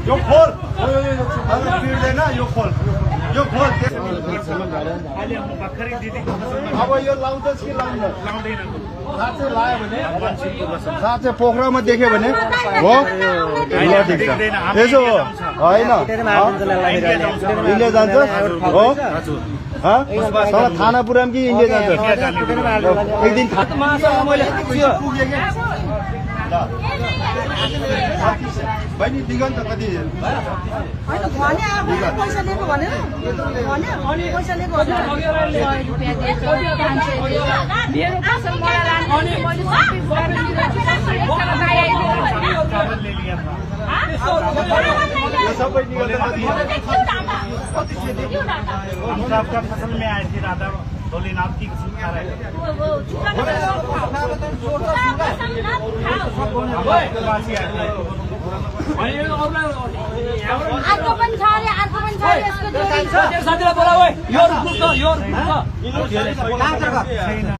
यो खोल यो खोल यो खोल अब यो लाउँछ कि लाउँदैन साँच्चै लायो भने साँच्चै पोखरामा देख्यो भने हो यसो हो होइन इन्डिया जान्छ हो थाना पुऱ्याम कि इन्डिया जान्छ एक दिन बहिनी दिगन्त कति पैसा लिएको भनेर पैसा लिएको आपका फसल में आए थे राधा भोलेनाथ की कसम खा रहे बोला